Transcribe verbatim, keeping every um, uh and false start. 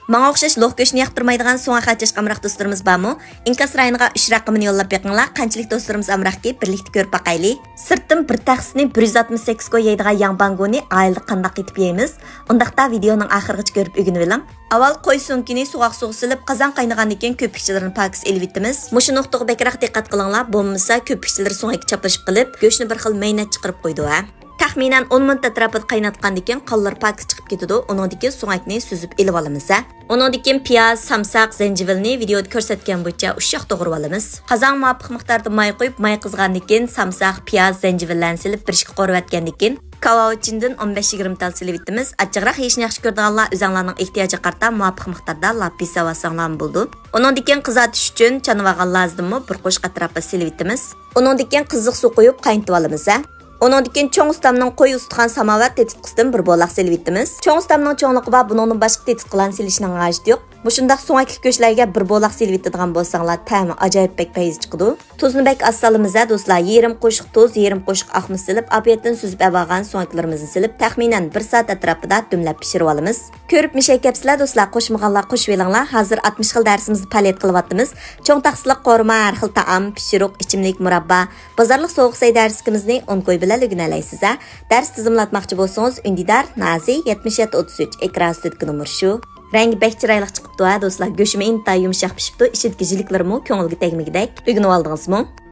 ماڭا ئوخشاش لوھ گۆشنى ياقتۇرمايدىغان سۆڭەك چاشقا ئامراق دوستلىرىمىز بارمۇ؟ ئىنكاس رايونىغا ئۈچ رەقىمىنى يوللاپ بېقىڭلار، قانچىلىك دوستلىرىمىز ئامراقكى، بىرلىكتە كۆرۈپ باقايلى. سىرتتىن بىر تەخسىنى بىر يۈز ئاتمىش سەككىز كوي يەيدىغان ياڭ بانگونى ئائىلىدە قانداق ئېتىپ يەيمىز؟ ئۇنداقتا ۋىدېئونىڭ ئاخىرىغىچە كۆرۈپ ئۆگىنىۋېلىڭ. ئاۋۋال قوي سۆڭىكىنى سوغۇق سۇغا سېلىپ، قازان قاينىغاندىن كېيىن كۆپۈكچىلىرىنى پاكىز ئېلىۋېتىمىز. مۇشۇ نۇقتىغا بەكرەك دىققەت قىلىڭلار، بولمىسا كۆپۈكچىلىرى سۆڭەككە چاپلىشىپ قېلىپ، گۆشنى بىر خىل مەينەت چىقىرىپ قويىدۇ ھە. تەخمىنەن ئون مىنۇت ئەتراپىدا قايناتقاندىن كېيىن قانلىرى پاكىز چىقىپ كېتىدۇ، ئۇنىڭدىن كېيىن سۆڭەكنى سۈزۈپ ئېلىۋالىمىز ھە. ئۇنىڭدىن كېيىن پىياز، سامساق، زەنجىۋىلنى ۋىدېئودا كۆرسەتكەن بويىچە ئۇششاق توغرىۋالىمىز. قازانغا مۇۋاپىق مىقداردا ماي قۇيۇپ، ماي قىزغاندىن كېيىن سامساق، پىياز، زەنجىۋىللەرنى سېلىپ بىر ئىككى قورۇۋەتكەندىن كېيىن كاۋاۋىچىندىن ئون بەش يىگىرمە تال سېلىۋېتىمىز. ئاچچىقراق يېيىشنى ياخشى كۆرىدىغانلار ئۆزۈڭلارنىڭ ئېھتىياجىغا قارىتا مۇۋاپىق مىقداردا لاپپا سېلىۋالساڭلارمۇ بولىدۇ. ئۇنىڭدىن كېيىن قىزارتىش ئۈچۈن چانىۋالغان لازدىنمۇ بىر قوشۇق ئەتراپىدا سېلىۋېتىمىز. ئۇنىڭدىن كېيىن قىزىق سۇ قۇيۇپ قاينىتىۋالىمىز ھە. ئۇنىڭدىن كېيىن چوڭ ئۇستامنىڭ قوي ئۇستىخان ساماۋار تېتىتقۇسىدىن بىر بولاق سېلىۋېتىمىز. چوڭ ئۇستامنىڭ چوڭلۇقى بار، بۇنىڭدىن باشقا تېتىتقۇلارنى سېلىشنىڭ ھاجىتى يوق. مۇشۇنداق سۆڭەكلىك گۆشلەرگە بىر بولاق سېلىۋېتىدىغان بولساڭلار، تەمى ئاجايىپ بەك پەيز چىقىدۇ. تۇزنى بەك ئاز سالىمىز ھە دوستلار، يېرىم قوشۇق تۇز، يېرىم قوشۇق ئاق مۇز سېلىپ، ئاپىيەتتىن سۈزۈپ ئەۋالغان سۆڭەكلىرىمىزنى سېلىپ، تەخمىنەن بىر سائەت ئەتراپىدا دۈملەپ پىشۇرۇۋالىمىز. كۆرۈپ مىشەي كەپسىلە دوستلار، قوشمىغانلار قوشۇۋېلىڭلار. ھازىر ئاتمىش خىل دەرسىمىزدە پائالىيەت قىلىۋاتىمىز. چوڭ تەخسىلىك قورۇما، ھەر خىل تائام، پىشۇرۇق، ئىچىملىك، مۇراببا، بازارلىق سوغۇق سەي دەرسلىكىمىزنى ئون كوي بىلەن ئۆگىنەلەيسىز ھە. دەرس تىزىملاتماقچى بولسىڭىز، ئۈندىدار، نازى، يەتمىش يەتتە ئوتتۇز ئۈچ، ئېكران ئۈستىدىكى نومۇر شۇ. رەڭگى بەك چىرايلىق چىقىپتۇ ھە دوستلار، گۆشىمۇ ئىنتايىن يۇمشاق پىشىپتۇ، ئىچىدىكى ژىلىكلىرىمۇ كۆڭۈلگە تەگمىگۈدەك. ئۆگىنىۋالدىڭىزمۇ؟